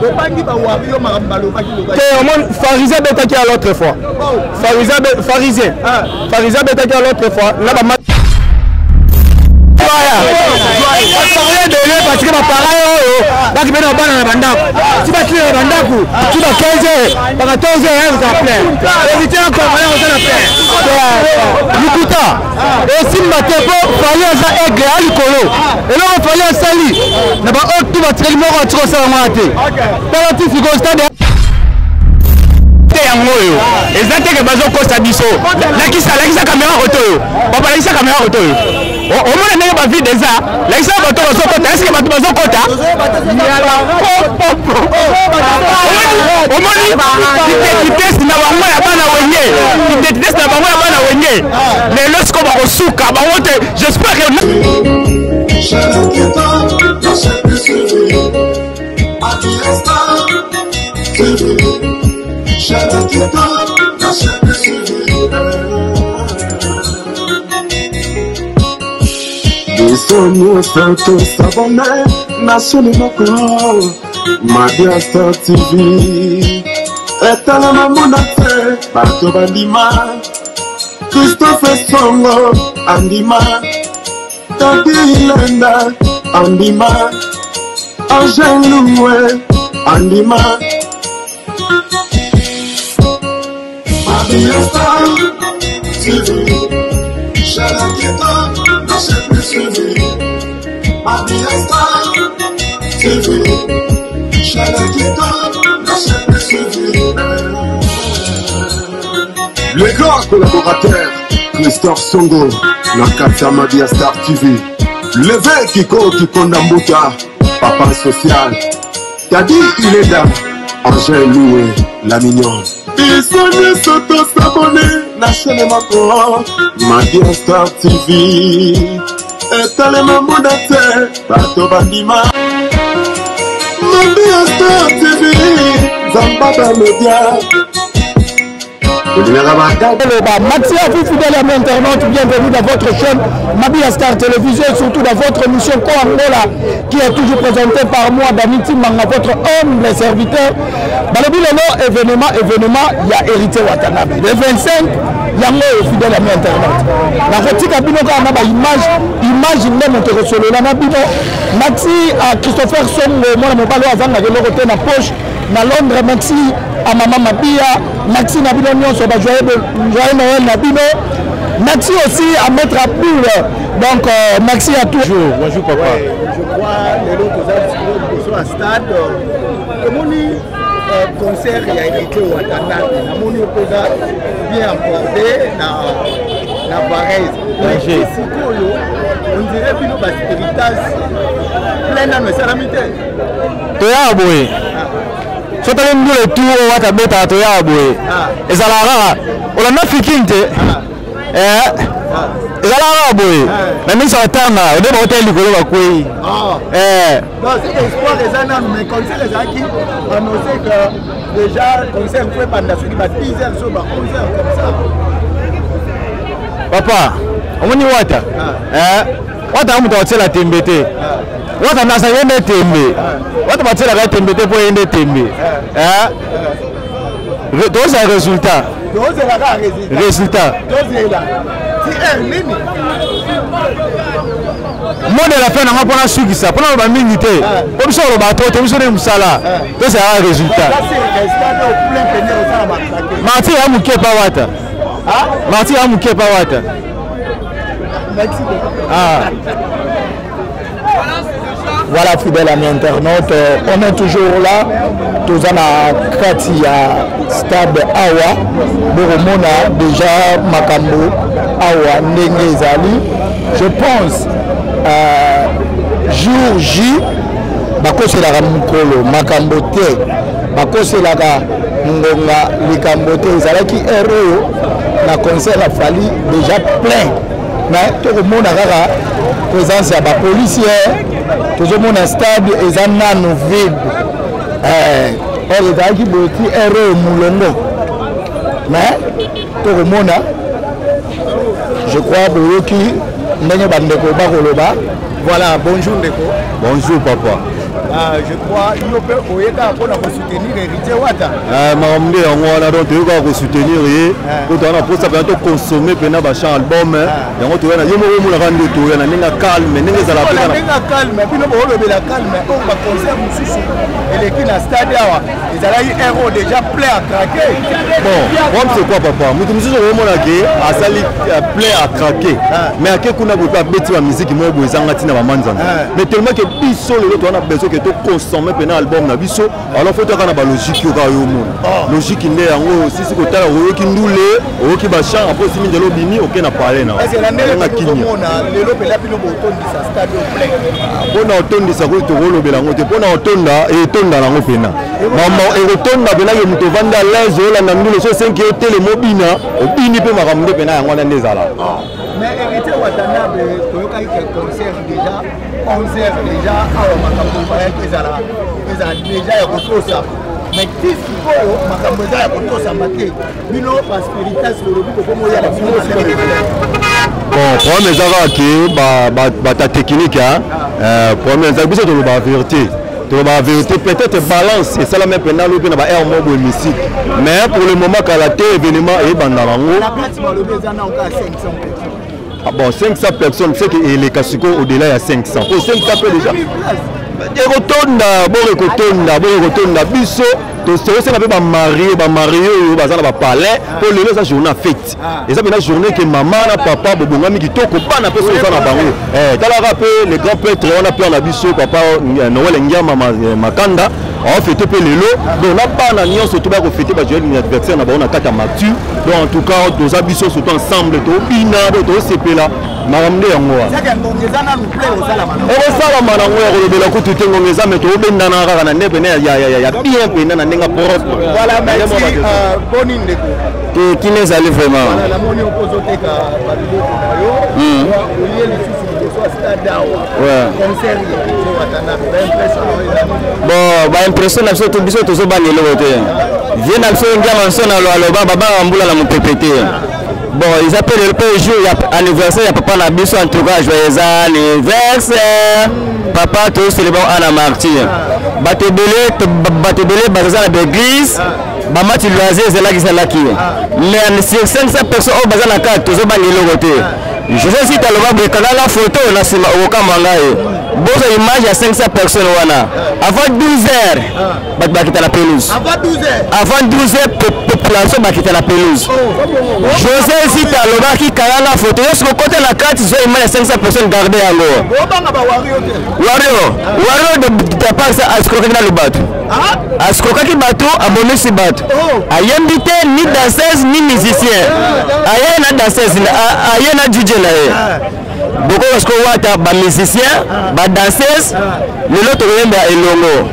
Bobangi ba Warrior makambo balobaki lobaki. Te omoni Farisien abetaki ya l'autre fois. Oh. Farisien Farisien. Ah. Farisien abetaki ya l'autre fois na ba ebele parce que baparent oyo bakipena babana na bandako ti batila na bandako ti ba 15 heures ba 14 heures eza plein héritier ya congolais oza na plein lokuta esimba te mpo fali aza aigle ya likolo eloko fali asali na baoyo tu batikali moko atiki kosala yango wana te tala ti sikoyo stade te yango oyo eza te ke bazokosa biso lakisa lakisa kamera koto oyo papa lakisa kamera koto oyo omona ndenge bavide eza lakisa bato bazokota eske bato bazokota omoni vitesse na bango ya bana wenge vitesse na bango ya bana wenge lelo siko bakosuka bango te j'espère que Biso nyonso tosabone na soni moko Mabia Star TV etalama mona te bato bandima Christophe Songo andima Tati Ilenda andima Angel Luwe andima Mabia Star TV Chaîne qui donne la chaîne plus suivie Mabia Star TV Chaîne qui donne la chaîne plus suivie Le grand collaborateur Christophe Songo na kati ya Mabia Star TV Leve Kiko Kikonda Mbuta Papa social Tadi Ilenda Angèle Loué la mignonne biso nyonso tosabone na chaîne moko Mabia Star TV etalema mona te bato bandima Mabia Star TV nzamba ba media Merci à vous, fidèles amis internautes. Bienvenue dans votre chaîne Mabila Star Télévision et surtout dans votre émission Koangola qui est toujours présentée par moi, Dani Timanga, votre humble serviteur. Balobi lelo événement, événement, il y a hérité Watanabe. Le 25, yango oyo fidèle ami internaute nakotika bino kaka na baimage image nde moto ekosolola na bino merci à christopher songo mwana mobali oyo azangaka eloko te na poche na londres merci à mama mabia merci na bino nyonso ba joyeux joyeux noël na bino merci aussi à maître abdoul donc euh, merci à tous bonjour, bonjour papa ouais, je crois lelo toza liboso ya stade tomoni euh, concert ya héritier watanabe namoni okoza bien accordé na na varese sikoyo on dirait bino baspiritas plein nano esalami te toyaka boye so tali ndule tu oyo wata abetaka toyaka boye ah. ezalaka kaka olanda fikin te ah. eh. ezalaka kaka boye na miso ya tanga ode baotali likolo bakwei eh. espoir eza nanu mais concert ezalaki annonce que déjà concert fo ebanda soki ba 10 heures so ba 11 heures comme ça papa omoni wata eh. Wata moto akotiela tembe te. Wata nasa ye nde tembe. Wata batielaka ye tembe te mpo ye nde tembe. Eh? Tozela résultat. Résultat. Mot de la fin nanga mpo nasukisa mpo naloba mingi te mpo biso koloba to te biso nde mosala tozelaka résultat. Marti ya moke pa wata. Marti ya moke pa wata. Ah. Voilà, fidèle ami internaute, euh, on est toujours là. Toza na kati ya stade Awa. Bokomona déjà makambo awa ndenge ezali. Je pense euh, jour J bakoselaka mokolo makambo te bakoselaka ngonga likambo te ezalaki heure oyo na concert ya Fally déjà plein mais tokomona kaka présence ya bapolicier tozomona stade eza nanu vide eh, or ezalaki boye ti heure oyo molongo mais tokomona je crois boyoki ndenge bandeko bakoloba voilà bonjour ndeko bonjour papa. Ah, je crois yo mpe oye kaka mpona kosoutenir héritier wata eh, makambo nde yango wana donc toye kaka kosoutenir ye po toza na mposa mpena toconsome mpena bachamp album eh. yango toya na yo moko omonaka nde toya na ndenge ya calme ndenge ezala mpe ndenge ya calme bino boolobela calme oyo baconcert mosusu eleki na stade awa ezalaki ero déjà plein à craquer. Bon, problème c'est quoi papa? Mutu mususu okomona ke asali euh, plein à craquer. Ah. Mais ake kuna boye pe abeti ba musique moko boye ezanga ntina ba manzana. Ah. Mais tellement que biso lelo toza na besoin que to consommer pena album na biso, alors faut toyaka na ba logique yo kaka yo omona. Ah. Logique nde yango sisi kotala oyoki ndule, oyoki ba chant après osimi nzela obimi oke na palais na. Est-ce que na ndenge tozomona lelo pela bino botondisa stade au plein? Mpo na otondisa kutu tokolobela yango te, mpo na otonda etonda nango pena. Mama ekotonda mpena ke moto ovandi à l'aise olanda ndule so esenki yo telema obina obini mpe makambo nde mpena yango wana nde ezala. Mais héritier Watanabe toyokaki ke concert déjà 11 heures déjà awa makambo bayaki ezala ezala déjà ya kotosama mais ti sikoyo makambo eza ya kotosama te bino baspiritas bolobi bokomoya na bino. Bon, problème eza kaka ke bata technique, problème eza biso tolobaka vérité, tolobaka vérité. Peut-être balance esalami mpenza lobi mpe na ba aire moko boye mystique, mais pour le moment kala te événement eyebanda nango. Ah bon, 500 personnes, c'est que eleka sikoyo au-delà ya 500 po 500 mpe déjà ekotonda boko, ekotonda boko, ekotonda. Biso tosenga mpe bamarie, bamarie oyo baza na bapalais, mpo lelo eza journée ya fête, eza mpena journée ke mama na papa bobongami kitoko, bana mpe soki oza na bango. Talaka mpe le grand prêtre wana, père na biso papa Noel Ngiama Makanda aofete mpe lelo. Donc na bana nyonso to baya kofete bajoyeux anniversaire na bango na kati ya Martyr. Donc en tout cas toza biso surtout ensemble, tobina do tosepela, makambo nde yango wana ekosalama nango ya kolobela kutu te. Ngonga eza me tobendana kaka na nde pene ya bien mpena na ndenge propre. Voilà, merci. Boni ndeko? Kini ezali vraiment. Namoni okozoteka babiloko na yo, oye lisusu liboso ya stade awa, concert ya Watanabe, baimpression na yo eza? Bon, baimpression na biso, biso tozobanga eloko te. Vie na biso ngiama biso na aloba babanga mbula na mopepe te. Bon, eza mpe lelo mpe jour ya anniversaire ya papa na biso. En tout cas, joyeux anniversaire papa. Tozocélébrer ana martyr. Bato ebele, bato ebele bazaza na baeglise, bamati loisir ezalaki ezalaki, mais sur 500 personnes oyo baza na kati, tozobanga eloko te. José Sita aloba boye: kanganga photo na nsima, okokamba ngai bozwa image ya 500 personnes wana. Avant 12 heures bato bakita na pelouse, avant 12 heures population bakita na pelouse. José Sita alobaki: kanganga photo yo, soki okota na kati, zwa image ya 500 personnes, garde yango. Wario, wario de départ askrokaki nanu bato, askrokaki bato, abomisi bato, ayembi te, ni danseuse ni musicien. Aye na danseuse, aye na DJ na ye. Bokoka sikoyo wata bamusicien, badanseuse, lelo tokoyemba elongo,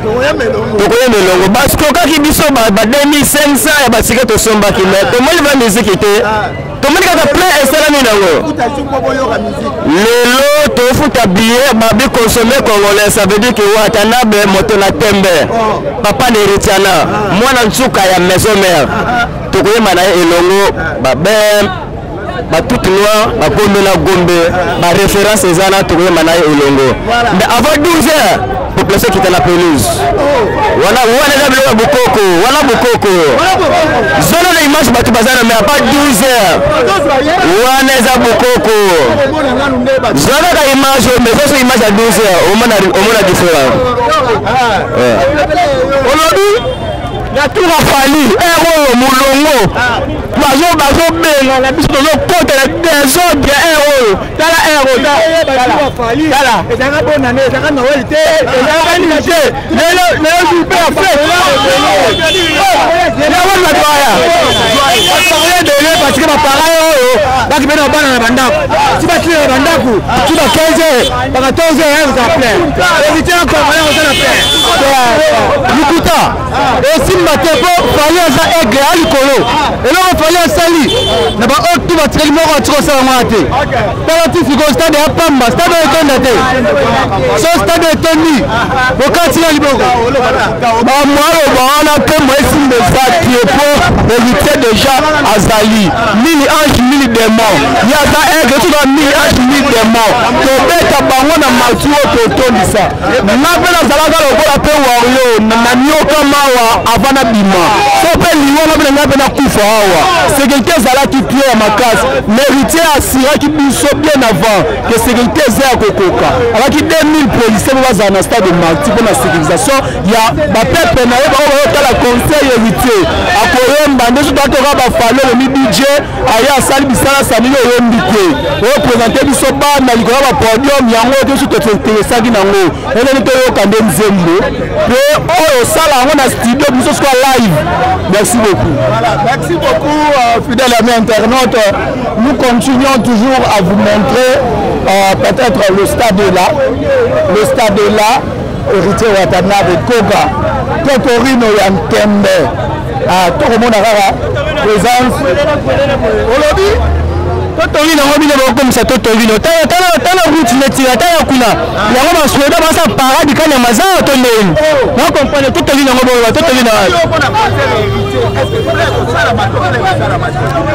tokoyemba elongo. Baskokaki biso ba 2500 ya basike tosombaki, mais tomoni ba miziki te, tomoni kaka plein esalami nango. Lelo tofuta billet, babi consommer congolais. Ça veut dire que Watanabe moto na tembe, papa na Héritiana, mwana nsuka ya maison mère, tokoyemba na ye elongo. Babem batute noire, bagombe na gombe, baréférence eza na, tokoyemba na ye elongo. Mais avant 12 heures population ekita na pelouse wana. Wana eza biloko ya bokoko wana, bokoko zona na image bato baza na. Mais apa 12 heures wana eza bokoko, zwa kaka image oyo, mais zoso image ya 12 heures, omona différence. Olobi na tour afali ere oyo molongo bazobenga na biso, tozokota na désordre ere oyo. Tala ere oyo, tala, ezalaka bonane, ezalaka Noël te, ezalaka nini te. Lelo lelo jour mpe ya fête yango, bato aya bakoya ebele parce que baparent oyo bakipena babana na bandako, ti batila na bandako ti ba 15 heures, ba 14 heures eza plein. Héritier congolais oza na plein. Lukuta esimba te, mpo Fally aza aigle ya likolo. Eloko Fally asali na baoyo tu batikali, moko atika osala mwana te. Tala ti sikoyo stade ya pamba, stade oyo etonda te. So stade etondi, bokati na liboko. Bamwaloba wana mpe moesimba eza te, po héritier déjà azali mille ange mille démon. Ye aza aigle, soka mille ange mille. bademo. Tobeta bango na marti oyo totondisa. Nga mpe nazalaka lokola mpe wario na nioka mawa avant nabima. So mpe liwa nga mpe na ngai mpe nakufa awa. Sécurité ezalaki bien ya makasi. Méritier assuraki biso bien avant que sécurité eza ya kokoka. Alaki 2000 policiers mpo bazala na stade de marti mpo na sécurisation ya bapepe na ye bango bayotala conseil héritier akoyemba nde soki atoka bafale olobi dj aye asali bisala samili oyembi te opresente biso bana likolo ya bapodium yango te biso tointeresaki nango ezali toyoka nde nzembo mpe oyo osala yango na studio biso sikoya live. Merci beaucoup. Voilà, merci beaucoup, fidèles amis internautes. Nous continuons toujours à vous montrer peut-être le stade est là. Le stade est là. Héritier Watanabe Koga. Totorino ya Ntembe. Ah, tokomona kaka présence. Olobi Totorino yango bino bokomisa Totorino. Tala tala tala route neti tala kuna. Yango basueda basa parade kanya mazao to ndeni. Na comprendre Totorino yango boyo Totorino.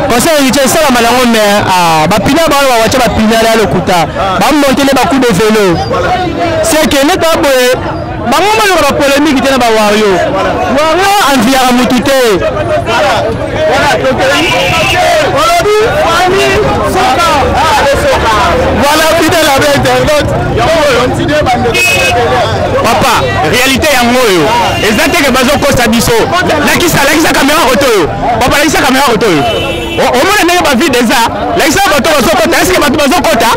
Concert héritier esalama nango mais ah, bapina bana bawatia bapina ya lokuta bamonte nde bacoup de vélo seke nde ta boye bango baloka bapolémike te na bawario wario enviaka motu te. Voilà, fidèle ami internaute. Papa, réalité yango oyo eza te ke bazokosa biso. Lakisa lakisa kamera kote oyo papa, lakisa kamera kote oyo. Omona ndenge bavide eza, lakisa bato bazokota. Eske bato bazokota?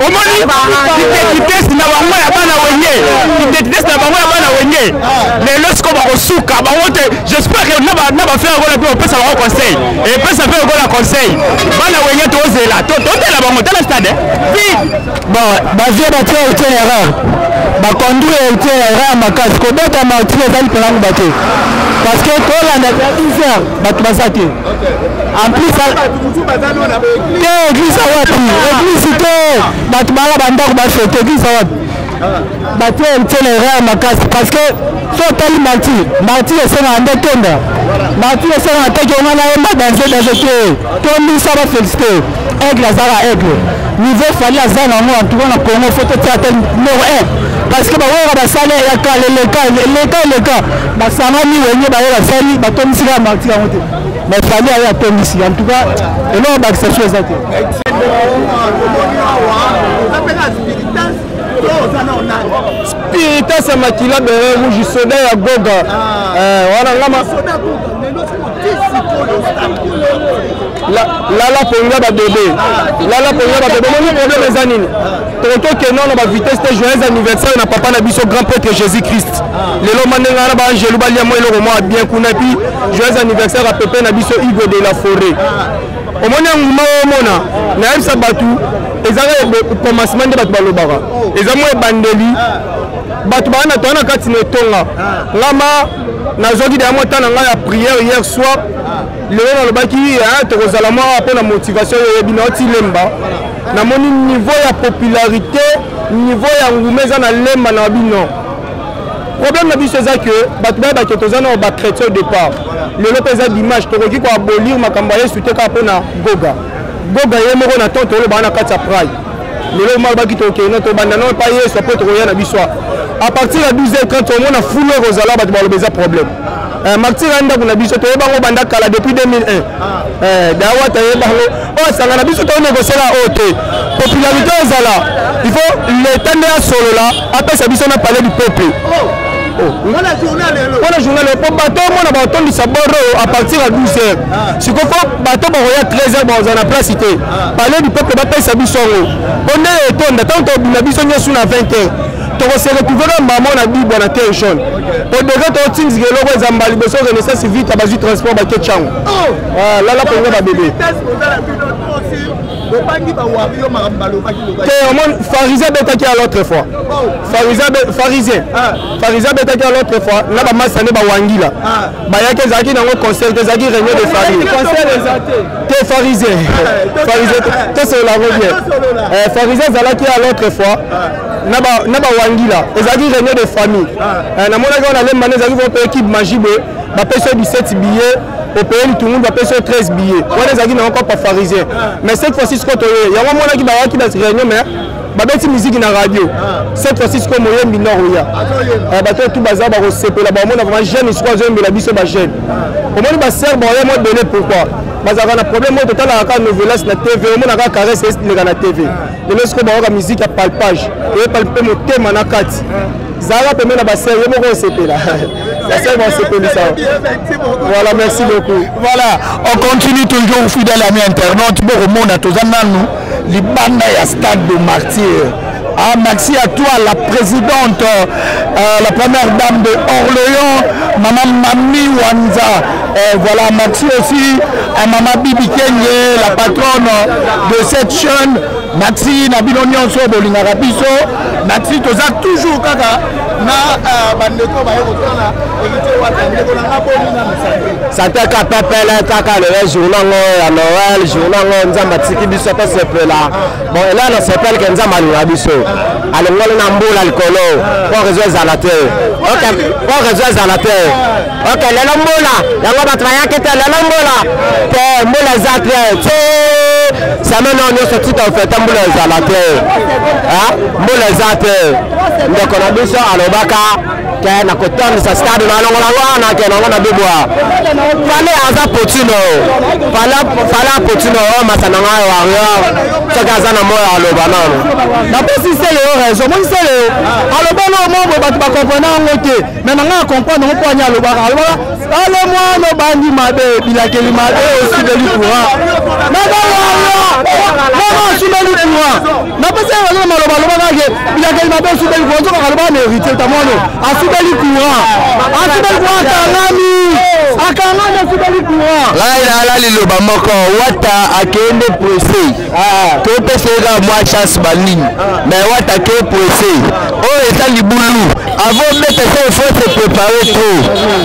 Omoni vitesse na bango ya bana wenge, vitesse na bango ya bana wenge lelo siko bakosuka bango te. J'espère que na bafrère okola mpe opesa bango conseil, epesa mpe okola conseil. Bana wenge tozela, totela bango, tala stade vide. Bon, bavie batie héritier erreur, baconduire héritier erreur makasi. Kobeta marti ezali mpenango bato parce que tolanda 10 heures bato baza te. En plus te église awapi, église te, bato bala bandako bafete église awapi. Batie héritier na erreur makasi parce que so otali marti, marti esengaka nde tonda, marti esengaka teke onga nayemba danse danse te, tondisa bafélicité. Aigle azaka aigle, niveau Fali aza nango en tout cas na Congo faut totia te numéro 1 parce que bakoyoka basali ya kala eleka eleka eleka basangani wenge baye basali batondisi kaka marti yango te, mais Fali aye atondisi. En tout cas eloko bakisa so eza te. Spiritas ya makila bere rouge, soda ya Goga wana ngama lala ponga babebe, lala ponga babebe. Omoni problème eza nini? Tokokende na bavitesse te. Joyeux anniversaire na papa na biso grand prêtre Jésus Christ. Lelo ma ndenge wana baangelu balia mwa eloko mwa bien kuna. Et puis joyeux anniversaire ya pepe na biso Hugo de la Forêt. Omoni anguma oyo omona nayebisa bato ezaka commencement nde bato balobaka eza mwa ebandeli. Bato baa na toa na kati na etonga. Ngama nazwaki deya mwa temps na ngai ya prière hier soir. Lelo nalobaki tokozala mwa mpo na motivation oyo oyebi na oti Lemba. Namoni niveau ya popularité, niveau ya nguma eza na Lemba na bino. Problème na biso eza ke bato bayebake toza nao bachrétien au départ. Lelo mpe eza dimanche, tokoki koabolir makambo ya Yesu te kaka mpo na Goga. Goga ye moko na temps tolobaka na kati ya prai. Lelo malobaki tokende tobanda nao epai Yesu apo tokoya na biso à partir ya 12h30. Omona fulu ekozala, bato baloba eza problème. Martir ya ndako na biso toyebango banda kala depuis 2001. Dawata yebango oyo asanga na biso tonégociela oyo te. Popularité ezala, il faut l'état nde asolola apesa biso na palais du peuple mpona journal po bato omona batondisa bord oyo à partir ya 12 heures. Sikoyo fo bato bakoya 13 heures bakozala na place te. Palais du peuple bapesa biso yango mpo nde etonda. Ntango tobima biso nyonso na 20 heures, tokose retrouve kaka mama na bibwa na terre jaune po degré totindika eloko eza mbala liboso. Renaissance vite bazwi transport bake ntango lala mpenza babebe te. Omoni pharisien abetaki ya l'autre fois, pharisien, pharisien abetaki ya l'autre fois na bamasa nde bawangila bayaki. Ezalaki nango concert, ezalaki réunion de famille te. Pharisien, pharisien, tosolola yango bien. Pharisien azalaki ya l'autre fois na bawangila, ezalaki réunion de famille. Namonaki wana Lemba nde ezalaki mpe équipe magie boye bapesi yo 17 billets. Opeye litungundu, bapesi yo 13 billets. Wana ezalaki nango copa pharisien, mais cette fois-ci sikoyo toye yango omonaki bayaki na réunion, mais babeti miziki na radio. Cette fois-ci sikoyo moyembi nord oya, bato oyo tu baza bakosepela, bamona vraiment jeune sikoyo azoyembela biso. Bajeune, omoni basere baoya mwa ebele. Pourquoi bazalaka na problème oyo? Totalaka kaka novelas na TV, omonaka caresse eleka na TV. Lelo sikoyo bayoka miziki ya palpage, oyepali mpe motema na kati. Zalaka pembe na basere, ye moko osepela, basere basepelisa. Voilà, merci beaucoup. Voilà, on continue toujours, fidèle ami internaute. Bokomona toza nanu libanda ya stade de Martyr. Ah, merci à toi, la présidente, la première dame de Orléans, Maman Mami Wanza. Voilà, merci aussi à Maman Bibi Kenye, la patronne de cette chaîne. Merci na bino nyonso bolingaka biso. Merci, toza toujours kaka na bandeko baye kotala Héritier Wata. Ndeko na nga, boni na santé? Santé ka pepele kaka. Lelo journée yango ya Noël, journée yango Nzambe atiki biso tosepela. Bon, ela na sepele ke Nzambe alinga biso, alongoli na mbula likolo mpo réseau ezala te. Ok, mpo réseau ezala te. Ok, lelo mbula yango bato bayaki te. Lelo mbula te, mbula eza te te. Semaine oyo nyonso tika ofete, mbula ezala te, mbula eza te. Ndeko na biso alobaka ke na kotondisa stade na alongola yango wana ke nango na bibwa. Fale aza potino, fale apotino oyo masa na ngai warrior. Soki aza na moyo, aloba nano. Napesi sele oyo raison. Omoni sele oyo aloba no mo boye, bato bacomprendre yango te, mais na ngai acomprendre yango. Mpo ani alobaka, alobaka ale mwana obandi mabe, bilakeli mabe, osubeli courant nana, osubeli courant. Napesi ye raison na maloba alobaka ke bilakeli mabe, osubeli courant. Nzokaka alobaka na Héritier tamwano asubeli courant, asubeli courant, akangami, akangami, asubeli courant. Ngai nala liloba moko: Wata akende pressé, topesa ye kaka mwa chance banini, mais Wata ake pressé. Oyo eza libulu. Avant beta ça, il faut se préparer trop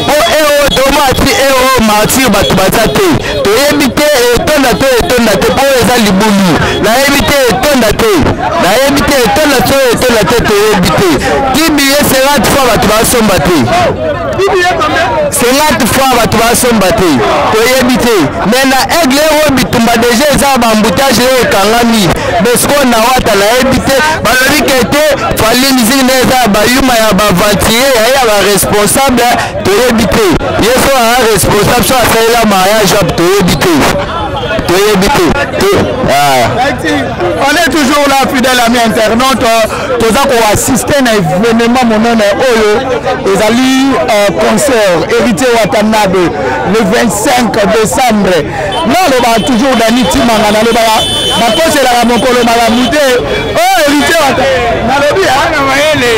po ero toma ati ero Martyr bato baza te. Toyebi te etonda to etonda te, mpo oyo eza libulu. Nayebi te etonda te, nayebi te etonda to etonda te, toyebi te. Ti billet 50 fois bato basomba te, 50 fois bato basomba te, toyebi te. Mais na Aigle oyo bitumba déjà eza, baembouteillage oyo ekangami. Mais sikoyo na Wata nayebi te. Balobi ke te, Fally musique nde eza ya bayuma, ya baaventurier, ya ye ya baresponsable. Toyebi te ye so aza responsable, so asalela mariage wapi, toyebi te, toyebi te. On est toujours là, fidèle ami internaute. Toza koassiste na événement monene oyo ezali concert Héritier Watanabe le 25 décembre. Nalobaka toujours, Dani Timanga, nalobaka bakoselaka mokolo malamu te. Oyo Héritier Wata, nalobi mwana mayele.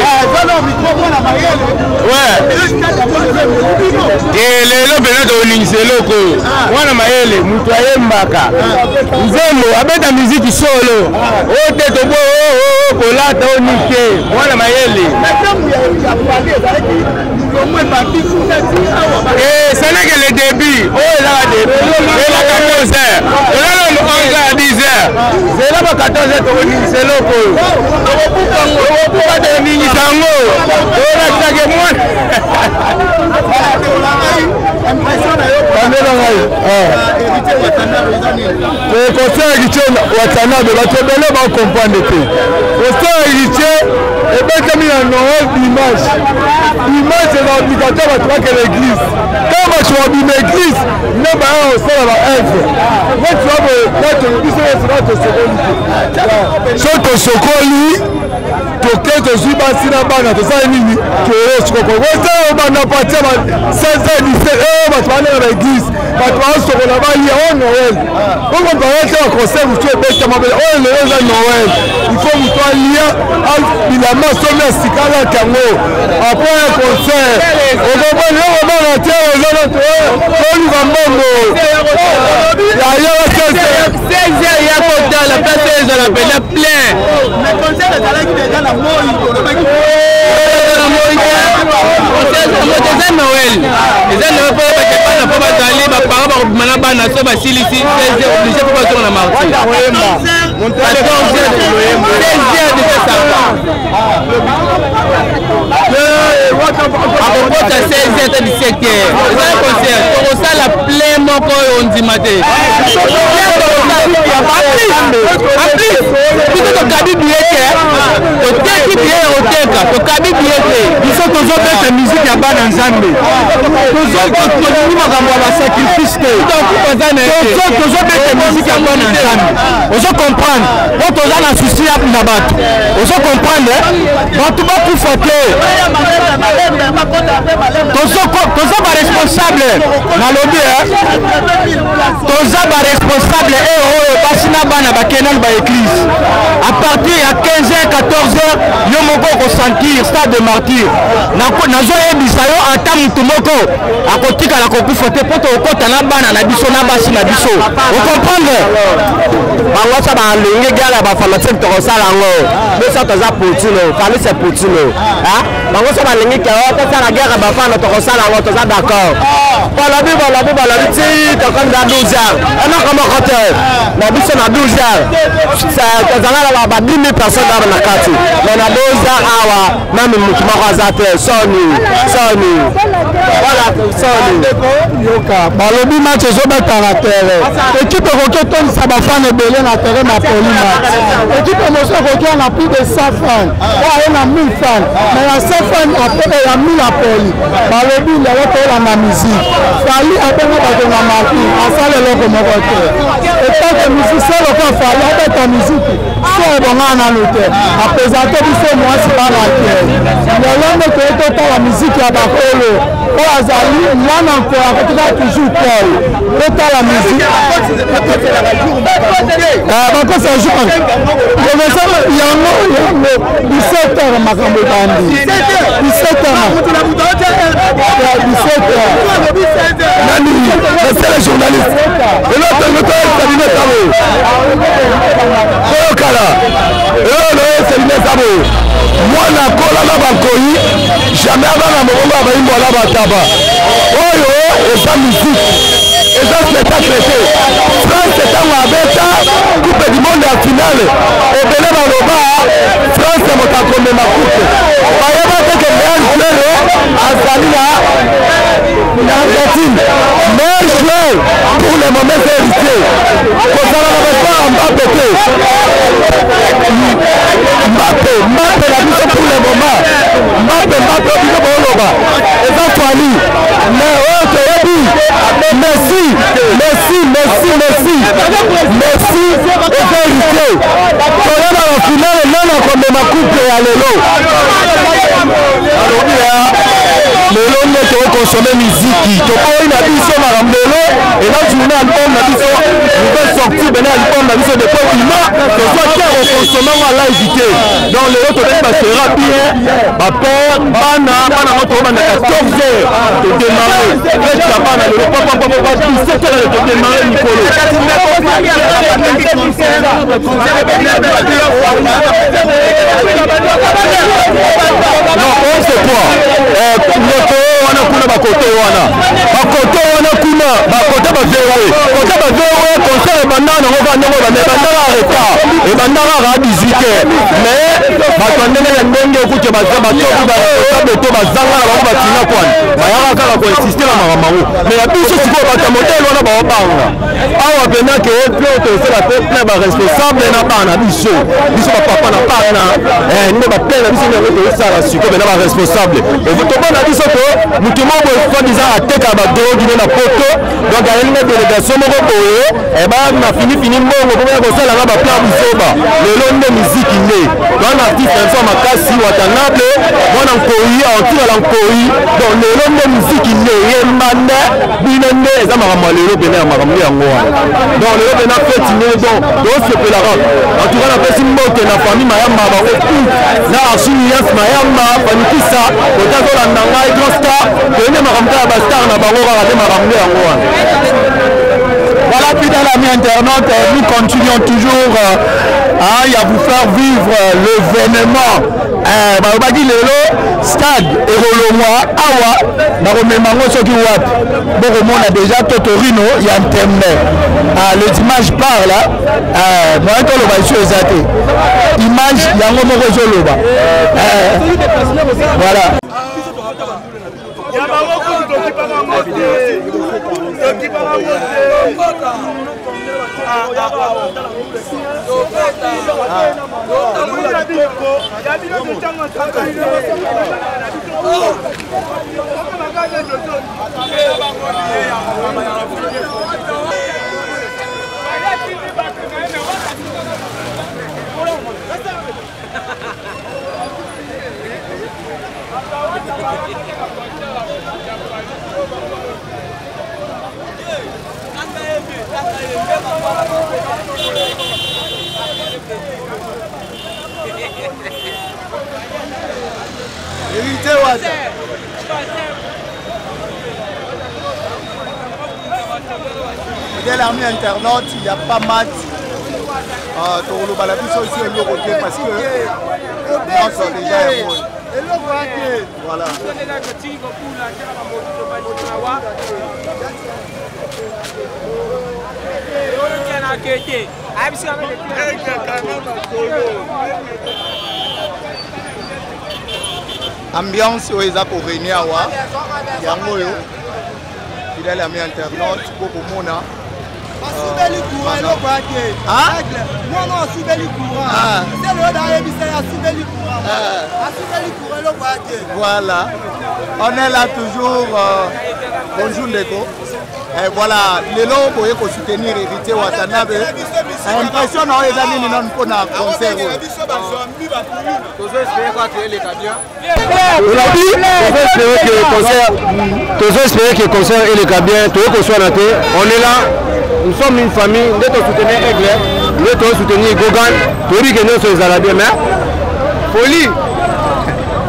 Lelo mpenza tolingisa eloko oyo. Mwana mayele, moto ayembaka nzembo, abeta miziki solo oyo te, tobo kolata oyo nike. Mwana mayele. Ce n'est que le début. Oyo ezaka début, ela 14 heures, ela nano 11 heures, 10 heures, zela ba 14 heures, tokoningisa eloko oyo, tokobuka, tokoningisa yango, tokolakisake mwana. Bandela ngai concert Héritier Watanabe, bato ebele bacomprendre te. Concert Héritier ebetami na Noël dimanche. Dimanche eza obligatoire bato bakende église. Ntango bato babima église nde baya kosala baœuvre neti wa boye. Biso nyonso kaka tosokoli te. So tosokoli, toke, tozwi basi na bana, tosali nini? Toye sikoyo kosala obanda partir ba 16 17, bato bandeka na église, bato basokola, balia oyo Noël. Okompare te baconcert mosusu ebetama bele oyo. Lelo eza Noël, il faut moto alia bilamba somi ya sika, alata yango après un concert. Okomoni okomona te, oza toluka mbongo yayaka. 16 heures ya kotala, place ezala mpenza plein. Mais concert ezalaki déjà na moi, olobaki. Eza Noël, eza Noël mpo bayebake bana mpo bazali baparent bakobima na bana. So basilisi 16 heures, obligé mpo bazonga na Martyr. 14 heures, 16 heures déjà, ça va. Akokota 16 ata 17 heures. Eza concert. Tokosala plein moko oyo ondima te. En plus, biso tokabi billet te. Toteki billet ya koteka, tokabi billet te. Biso tozobeta musique ya bana Nzambe. Tolingi makambo ya basacrifice te. Tozobeta musique ya bana Nzambe. Ozo comprendre? Po toza na souci na bato. Ozo comprendre? Bato bakufa te. Toza baresponsable. Nalobi toza baresponsable e oyo basi na bana bakei nanu baeglise à partir ya 15h 14h yo moko okosentir stade de martyr. Nazoyebisa yo ata motu moko akotikala kokufa te mpo tokokɔta na bana na biso na basi na biso. Okomprendre? Bango so balingi gala ya bafanatike tokosala yango. Biso toza Poutine, Fally c'est Poutine. Bango so balingi ke tosala guerre ya bafana, tokosala yango, toza d'accord. Balobi balobi balobi ti tokomi na 12 heures, eloko moko te na biso. Na 12 heures tozala na ba 10 000 personnes awa na kati, mais na 2 heures awa nanu motu moko aza te. Soni soni, voilà, soni. Yoka, balobi match ezobeta na terrain. Équipe ekoki otondisa bafan ebele na terrain na poli match. Équipe mosusu ekoki na plus de 100 fan, oyo aye na 1000 fan, mais ya 100 fan ya 1000 apoli. Balobi lelo toyolanda musique. Fally abenga bato na martyr, asala eloko moko te. Etake musicien lokola Fally abeta musique so ebonga nanu te. Apresente biso mwasi bana te. Lelo nde toye totala musique ya bakolo oyo azali mwana nkoya akotika toujours Paul. Totala musique bakosa jour professeur yango yango 17 heures makambo ebandi 17 heures, 17 heures. Nani, monsieur le journaliste, eloko toyebisa bino eza boye, toyokala. Eloko toyebisa bino eza boye: mwana akola na bakoyi jamais abana mokongo ya bayimbo ala bataba. Oyo eza musique, eza spectacle te. France ntango abeta Coupe du monde ya finale, ebele baloba France moto akomema coupe. Bayeba te ke meilleur joueur azali na Argentine. Meilleur joueur pour le moment, c'est héritier. Kozala na basar Mbappe te. Mbappe, Mbappe na biso pour le moment, Mbappe, Mbappe biso booloba eza Fally, mais oyo toyebi Messi, Messi, Messi, Messi, Messi eza héritier. Toyeba na finale nani akomema coupe ya lelo. Alobi ya lelo nde tokonsome miziki, toboyi na biso makambo. Lelo eza journée album na biso, nouvelle sortie bene album na biso depuis bima. Tozwa te kokonsome yango alive te. Donc lelo tobeti basera bien, bapère bana bana ngo tokobanda 14 heures, todémarre fête ya bana lelo papapapapa 17 heures todémarre mikolo. Non, on c'est quoi moto wana kuna, bakote wana, bakote wana kuna, bakote bavewe, kote bavewe. Concert ebandaka nango kaka ndenge ebanda, ebandaka retard, ebandaka kaka 18 heures, mais bato ya ndenge na ndenge okuti batoki babeto bazanga na bango batina kwani bayaka kaka koinsiste na makambo yango. Mais ya biso sikoyo, bato ya modele wana baobanga awa pena ke plein tosala mpe plein baresponsable na bana biso, biso bapapa na bana nde baplein na biso nde yango tozosala sikoyo pena baresponsable tobona biso to motu moko boye soi-disant ateka badrogue na poto. Donc ayeli na délégation moko boye na finifini mbongo mpo ya kosalanga baplan bisoba. Lelo nde miziki nde wana artiste na biso ya makasi Watanabe, mwana nkoi aotikala nkoi. Donc lelo nde miziki nde yemba nde bino nde eza makambo ya lelo pene ya makambo nde yango wana. Donc lelo pena feti nde, donc tosepelaka. En tout cas napesi mbote na famille Mayamba, bango tout na Archilias Mayamba Fanikisa kota azolanda ngai, grand star. Toyende makambo kaka bastar na bango kaka nde makambo nde yango wana. Voilà, fidèles amis internautes, nous continuons toujours hein, à vous faire vivre l'événement. Balobaki lelo stade ekolongwa awa, bakomema yango soki wapi, bokomona déjà totorino ya ntembe. Ah, les images parle, moyen toloba esi eza te, image yango moko ezoloba. Voilà. Ya bango kutu tokipaka yango te, tokipaka yango te. Héritier Wata. Fidèle ami internaute, il n'y a pas match. Euh, tokoloba na biso esi eloko te parce que nyonso déjà yango voilà. Ambiance oyo eza korenie awa yango oyo, fidèle ami internaute, bokomona. Asubeli courant, eloko ya te. Mwana asubeli courant, sele oyo nayebisa ye, asubeli courant, asubeli courant, eloko ya te. Voilà, on est là toujours. Bonjour ndeko. Eh, voilà, lelo boye kosoutenir Héritier Watanabe, impression na oyo eza nini nanu mpona concert oyo? Olobi tozo espérer que concert eleka bien. Toye koswana te, on est là, nous sommes une famille. Nde tosoutenir Aigle, nde tosoutenir Gogan, toyebi ke nyonso ezala bien. Mais folie,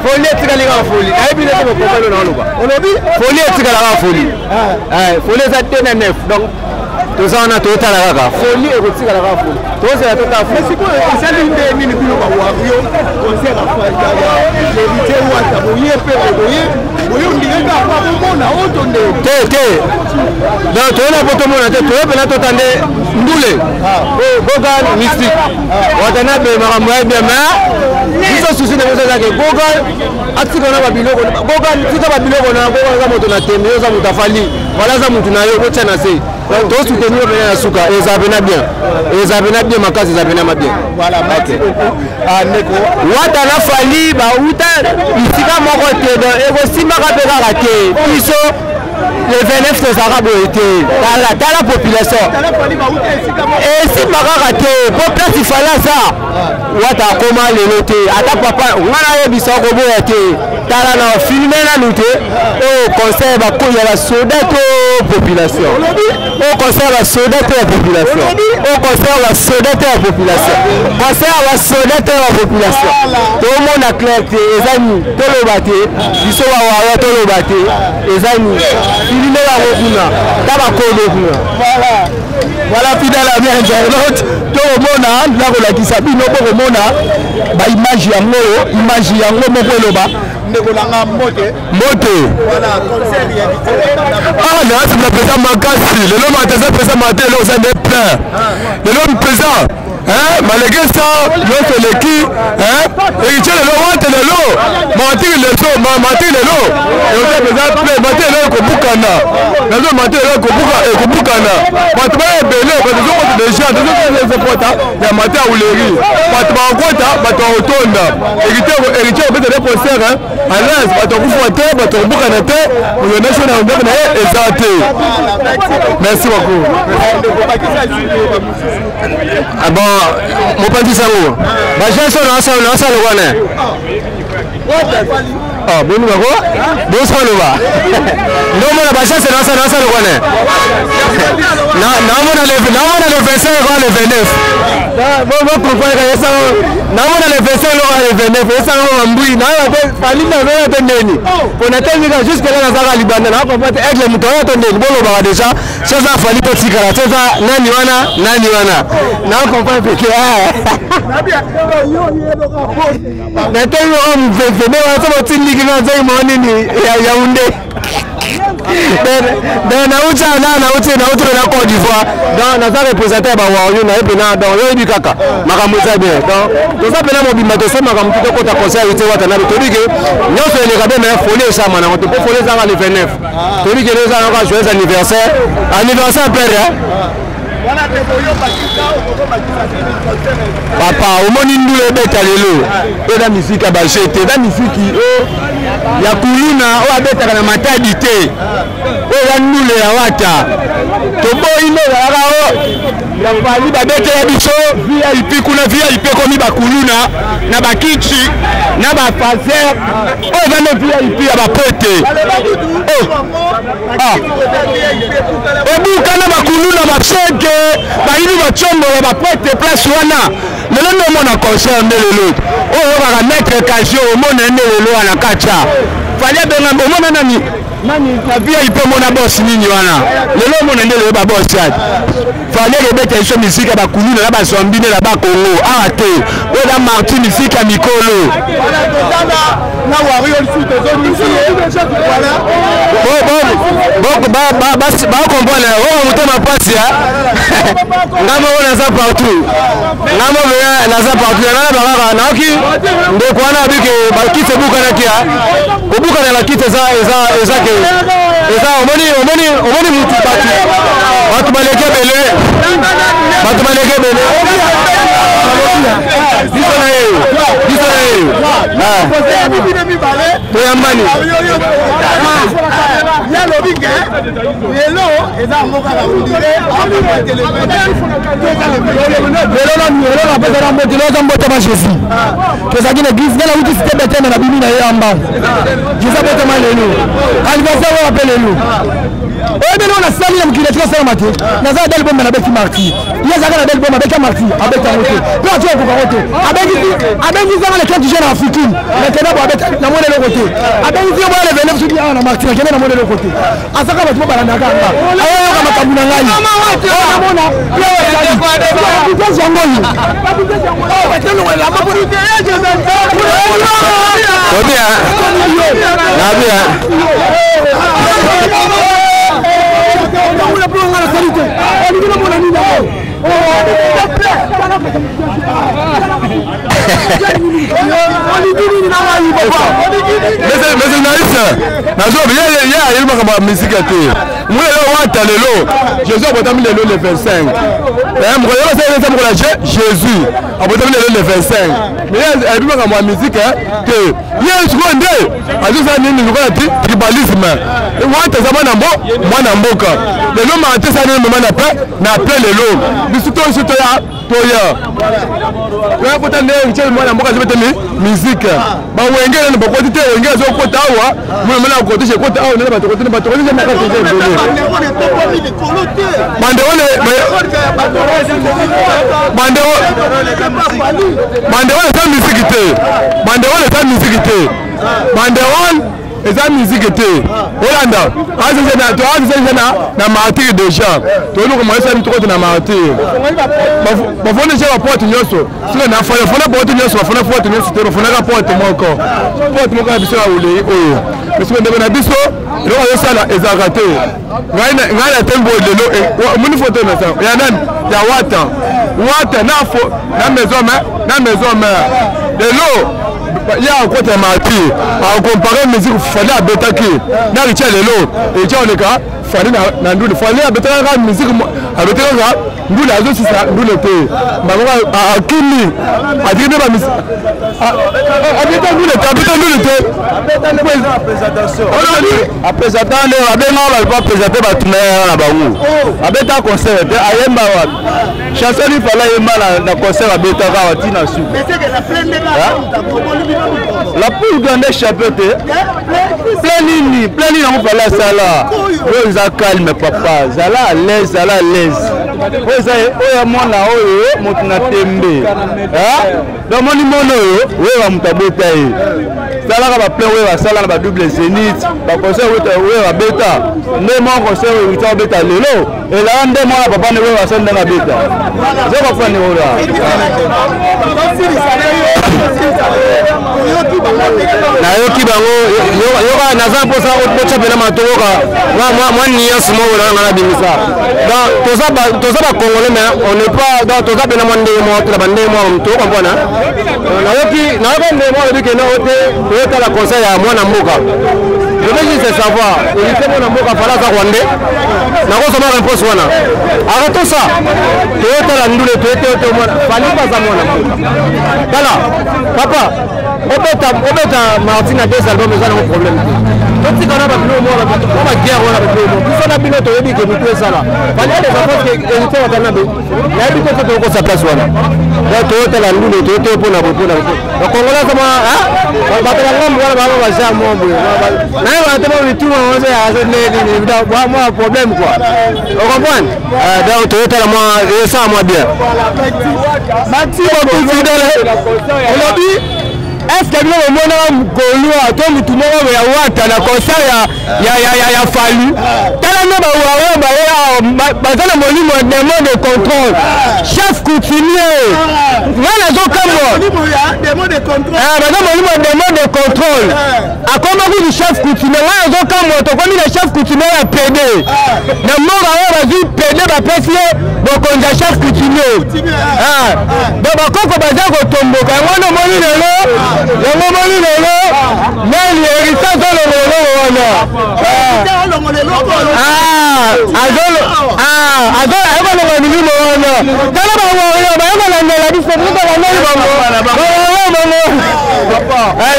folie etikali kaka folie. Nayebi nde tokokomano na oloba. Olobi folie etikala kaka folie. Folie eza 2 na 9, donc toza wana, totala kaka, folie ekotikala kaka folie, tozela totala folie. Sikoyo esali nde nini bino bawario, concert ya Héritier Wata, boye mpe boye boye ondire kaka bomona oyo to nde? Te te, donc toye na po tomona te, toye mpena tota nde ndule. Gogan mystique, Watanabe makambo ya bien, mais biso susi na biso ezake Gogan atika na babiloko. Gogan tika babiloko na Gogan, aza moto na tembe, yo oza moto afali, wala aza motu na yo, botya na se, tosoutenir pena na suka. Eza pena bien, eza pena bien makasi, eza pena ma bien. Voilà, merci beaucoup. Ah, ndeko. Wata na Fali bauta bisika moko te, donc ekosimbaka mpe kaka te. Biso le 29 tozalaka boye te. Tala, tala population, esimba kaka te po place Fali aza, Wata akoma lelo te. Ata papa nga nayebisa, okoboya te. Tala na filme nanu te, oyo concert ya basoda to population, oyo concert ya basoda to ya population, oyo concert ya basoda to ya population, concert ya basoda to ya population, tomona clair te. Eza nini? Toloba te, biso bawawa toloba te. Eza nini? Filme bango kuna, ta bakodo kuna. Voilà, fidèle ami internaute, tokomona, nakolakisa bino, bokomona baimage yango oyo, image yango moko eloba. Ndeko nanga, mbote. Mbote. Voilà, concert ya Ah, naasepela mpenza makasi lelo. Mata eza mpenza mate, eloko eza nde plein lelo mpenza, malgré ça nyonso eleki. Héritier lelo, Wate lelo, matiri leso, matiri lelo eza mpenza plein. Matiri lelo ekobukana, nazo matiri lelo ekobukana. Bato baya ebele, bato ezokota déjà, tozokota ya mate ya uleri, bato bakokota, bato bakotonda. Héritier obeta nde concert à l'aise, bato bakufa te, bato bakobukana te, moto national ndako na ye eza te. Merci beaucoup. Ah bon, mopanzi sango bagenso naosala wana. Ah, boni bako bosoloba, ndomona bachance naosala wana, naomona le 25 kwa le 29, bocomprendre esango, naomona le 25 loka le 29 esango mambui naoya te. Fali nazoya te ndeni mpona tengika jusque là nazaka libanda, naocomprendre te. Aigle moto oya to ndeni, bolobaka déjà so eza Fali totikala, so eza nani wana, nani wana, naocomprendre peke natengi oyo mveve nde wana so botindiki nga nzangi mwa nini ya Yaounde. Donc nauti na nauti nauti na Côte d'Ivoire, donc naza représentant ya bawario na ye mpena. Donc yoyebi kaka makambo eza bien. Donc toza mpena mobimba, toso makambo tu tokota concert Héritier Watanabe. Toyebi ke nyonso eleka be, mais folie esama nango te, mpo folie ezanga le 29. Toyebi ke eza nango joyeux anniversaire, anniversaire père. Papa, omoni ndula ebeta lelo, eza misiki ya baje te, eza misiki ya kuluna oyo abetaka na Matadi te. Oyo eza ndule ya Wata. Toboyi nde ezalaka o ya Fally, babetela biso VIP kuna. VIP ekomi bakuluna na bakiti na bafaser. Oyo eza nde VIP ya bapote ebukana, bakuluna, baseke, bayibi, bacombola bapote place wana. Lelo nde omona concert nde lelo oyo oyokaka maître Casio, omona nde lelo wana katia Fally abenga. Omona nani nani na VIP, omona boss nini wana. Lelo omona nde lelo baboss ati Fally ekobeta biso misika ya bakuluna na bazombi nde na Bakongo awa te. Oyo eza marti, misika ya mikolo. Na Wario lisusu tozongisi ye, voilà. Bacomprendre oyo motema mpasi. Nga moko naza partout, nga moko naza partout. Yanga na bakaka naoki ndeko wana abike bakiti ebukanaki. Ya kobukana na kiti eza eza eza ke eza omoni omoni omoni mutu bato bato baleki ebele, bato baleki ebele. Biso na ye, biso na ye toyambani. Yalobi ke lelo eza yango kaka ondire. Lelo nanu, lelo napesaka mbote. Lelo eza mbotama Jésus. Tozalaki na église, ngai nauti cité Beteme, na bimi na ye ya mbangu. Jésus abotama lelo, anniversaire oyo ape lelo. Oyebi eloko nasali na mokili etika osalama te. Naza na Bel Bombe, nabeti martyr. Ye azalaka na Bel Bombe, abeta martyr, abeta yango te mpe ati okoka te. Abengisi nga le 30 juin na Afrikine, nakende bo abeta, namoni eloko te. Abengisi yo boya le 29 soki awa na martyr, nakende, namoni eloko te. Azaka bato mo balandaka nga, ayoyoka makambo na ngai, namona vitesse yango oyo. Obia nabia. Mais journaliste nazobi ye ayebi makambo ya misike te. Mu lelo Wata, lelo Jésus abotami lelo le 25. Mokolo yeba eza mokolo ya Jésus abotami lelo le 25, mais ye ayebi makambo ya misike te. Ye sikoyo nde azosala nini lokola tribalisme. Wata eza mwana mbo mwana mboka. Lelo mate esala nini mema na pe na pe. Lelo biso toso toya toya toya kota nde Richard mwana mboka azobeta musique. Bawenge nano bakoti te. Wenge azokota awa, mwana mwana akotise kota awa nde bato koti, bato koti na kati eza ebele. Banderole, banderole eza musique te, banderole eza musique te, banderole eza musique te. Olanda toazeza na martyr déjà, toluka moyesani tokoti na martyr. Bafoni deja baporte nyonso sika na fona porte nyonso, bafona porte nyonso te, bafonaka porte moko, porte moko ya biso ya ulei oyo. Parce ndeko na biso eloko azosala ezalaka te. Ngai na tembo lelo omoni foto na sa ya nani ya Wata. Wata na fo na maison mère, na maison mère. Lelo ye akota martyr, akompare musique Fally abetaki na Richard. Lelo Richard oleka Fally na ndule. Fally abetaka kaka musique, abetaka kaka ndule, azosisa ndule te. Bango akimi atiki mpe bamisi, abeta ndule te, abeta ndule te. Apresenta nde abengaka bato bapresente bato na ye na bango. Abeta concert te, ayemba wapi chanson ifala ayemba na concert abetaka awa ntina suka. La poule grande chapeau te, plein nini, plein nini yango Fally asala. Oyo eza calme papa, zala à l'aise, zala à l'aise. Oyo eza oyo ya mwana oyo moto na tembe. Donc moni mona oyo oyo moto abota ye salaka baplein oyo basala na badouble zénith, baconcert oyo babeta nde moko concert oyo ita babeta lelo elaka nde mwana papa nde oyo basala ndenge abeta eza kofani oyo. Nayoki bango, yoka, naza mposa otya mpena matokoka mwa nuance moko na nga nabimisa. Donc toza bacongolais, mais on n'est pas, donc toza mpena mwa ndenge moko tona bandenge moko to comprendre. Nayoki, nayoki ndenge moko alobi kende o te, toyotala conseil ya mwana mboka. Je veux juste savoir, héritier mwana mboka fala aza rwandais? Nakozoma réponse wana. Arrêtons ça. Toyotala ndule, toyete ote mwana fali baza mwana mboka. Tala papa, obeta, obeta martin na deux albums, eza nango problème te. Totika na babilo moko mwa baguerre wana, babilo moko biso na bino toyebi ke mitu esala fali des enfants ke héritier Watanabe nayebi te. So tokokosa place wana. Donc toyotala ndule, toyote mpona boye, mpona boye. Bakongolais kama bato ba ngambo wana bama bajar mwa boye, nayebaka te mwa mituma nini, mwa problème quoi, ocomprendre? Donc toyotala mwa esala mwa bien. Merci beaucoup, fidèle. Olobi, est-ce bino bomonaka Gaulois to mutu moko ya Wata na concert ya Fally? Tala nde bawawa baye awa, baza na molimo ya démon de contrôle, chef coutumier. Nga nazokamwa, baza molimo ya démon de contrôle, akoma kutu chef coutumier. Nga nazokamwa, tokomi na chef coutumier ya PD na mboka oyo. Bazwi PD, bapesi ye bokonzi ya chef coutumier. Donc bakoko baza kotomboka. Yango wana omoni lelo, yango omoni lelo nani Héritier azolongola eloko wana, akolongola milimo wana. Tala bawario bayekolandela biso, biso tolandeli bango, bawario bango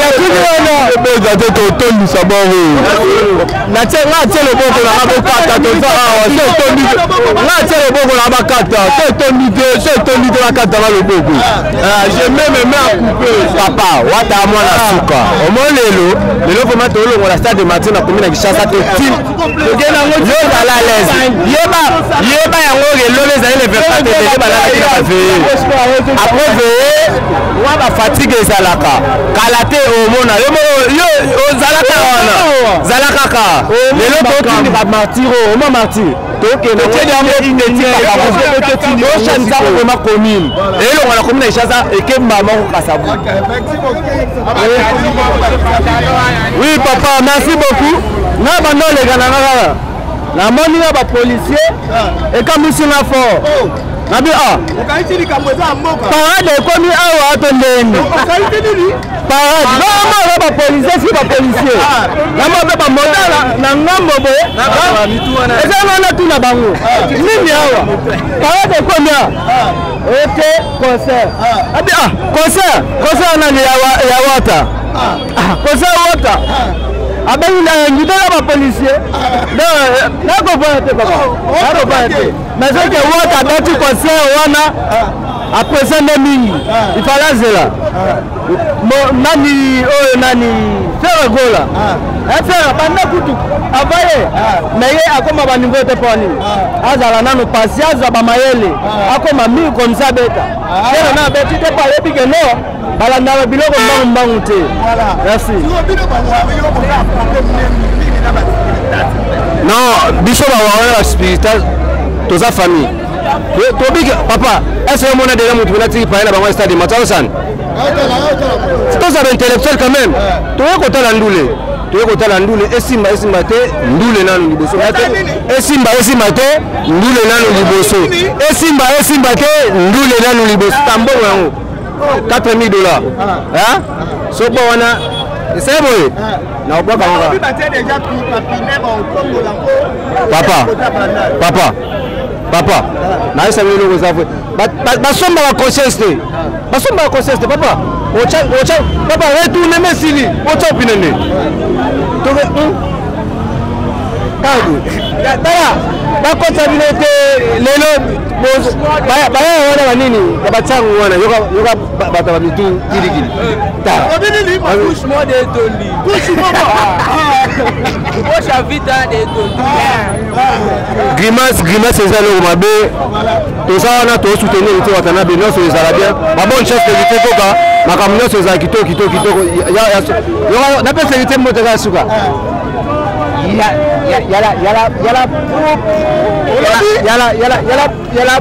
lakini wana Ebeza te, totondisa bongo. Natie, nga atie loboko nanga, bokata. Toza awa, so etondi te, nga atie loboko nanga, bakata. So etondi te, so etondi te, bakata nga loboko. Je mets mes mains à couper. Papa Wata mwana suka, omoi lelo, lelo vraiment tolongola stade de Martyr na komi na Kinshasa, totime yo ozala à l'aise. Yeba, yeba yango, lelo ezali le 24 février, balalaki na baveye. Après veye mwa bafatigue ezalaka kala te. Omona yo moko, yo ozalaka wana, zala kaka. Lelo totindika Martyr oyo, oma Martyr tokende toshanisa yango vraiment commune, elongo na commune ya Kinshasa, ekemba moko Kasavu. Oui papa, merci beaucoup. Na bando oleka na nga kaka, namoni nga bapolicier, ekamwisi nga fort. Nabi ah, parade ekomi awa to ndeni? Parade bamoka bapolicier, si bapolicier namo mpe bamoda na ngambo boye, eza wana tuna bango nini awa, parade ekomi awa ete concert. Abi ah, concert, concert nani? Ya Wata, concert Wata abengi na invité na bapolicier. Nakopana te papa, nakopana te. Mais soki Wata abeti concert wana, apresa nde mingi, ifala azela nani oyo, nani, Ferre Gola. Ferre banda kutu avaye mais ye akoma baniveau te. Mpo nini? Azala nano pasi, azwa bamayele, akoma mingi comme ça, abeta. Ferre na abeti te mpo ayebi ke no balandaka biloko mbangu mbangu te. Merci. Non, biso bawawa ya spirital, toza famille. Tobiki papa, est ce omona deja motu mpena tiki paye na bango stade matsalosani? Toza baintellectuel quand même. Toye kotala ndule, toye kotala ndule. Esimba, esimba te, ndule nanu liboso. Esimba, esimba te, ndule nanu liboso. Esimba, esimba te, ndule nanu liboso. Tambongo yango 4000 dollars, soko wana esali boye, nakobwaka ngo papa, papa, papa. Nayesa bino eloko eza vrai, basombaka conscience te, basombaka conscience te papa. Otya papa, retourne me esili, otya opine nde toke tala, bakotisa bino te. Lelo baya wana banini ya batiango wana, yoka bato ya bamitu kilikili. Tala. Couche moi de etondi. Couche moi. Couche vita de etondi. Grimace, grimace eza eloko mabe. Toza wana, tosoutenir Héritier Watanabe, nyonso ezala bien. Babonne chance, Héritier koka makambo nyonso ezala kitoko, kitoko, kitoko. Napesa Héritier mbote kaka suka. Yala yala yala yala yala yala yala.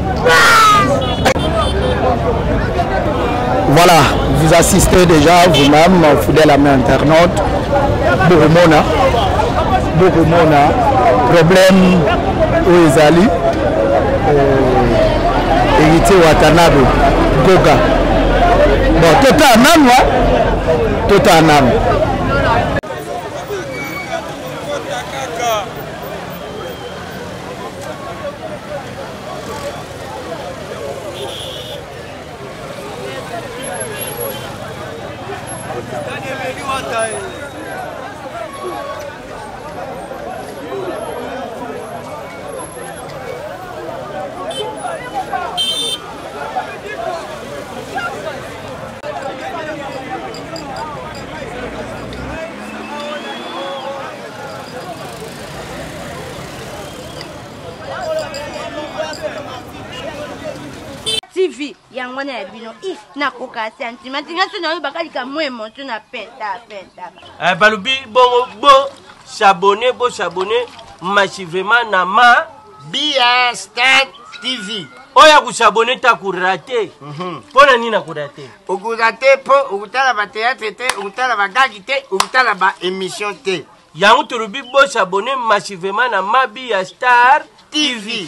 Voilà, vous assistez déjà vous-même, fidèle ami internaute, bokomona, bokomona, problème oyo ezali euh, héritier Watanabe, Goga. Bon, totala nanu, totala nanu. TV yango wana ya bino i nakoka sentiment nga so nayoyebaka likambo emotion na penta penta eh, balobi bongo bo s'abonner bo s'abonner massivement na ma bia star tv oyo akosabone te akorate mpo na nini akorate okorate mpo okotala bateatre te okotala bagagi te okotala baémission te yango tolobi bosabone massivement na mabi ya star tv.